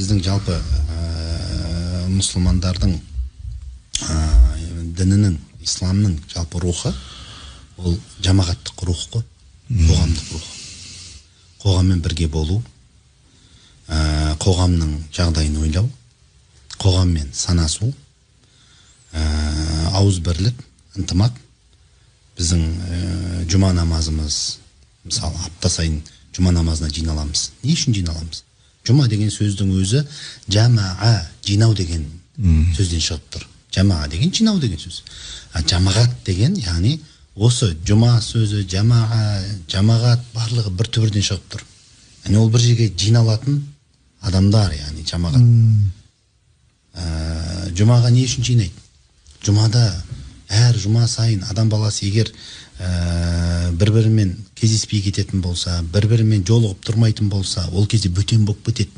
Біздің жалпы мұсылмандардың дінінің, исламның жалпы рухы ол жамағаттық рух қой, қоғамдық рух. Қоғаммен бірге болу, қоғамның жағдайын ойлау, қоғаммен санасу, ауызбірлік, ынтымақ. Біздің жұма намазымыз, мысалы, апта сайын жұма намазына жиналамыз. Не үшін жиналамыз? Жұма деген сөздің өзі жамаа, жинау деген сөзден шығып тұр. Жамаа деген жинау деген сөз. А жамағат деген, яғни осы жұма сөзі, жамаа, жамағат барлығы бір түбірден шығып тұр. Яғни ол бір жерге жиналатын адамдар, яғни жамағат. Жұмаға не үшін жинайды? Жұмада әр жұма сайын адам баласы егер бір-бірімен кездеспей кететін болса, бір-бірімен жолығып тұрмайтын болса, ол кезде бөтен болып кетеді.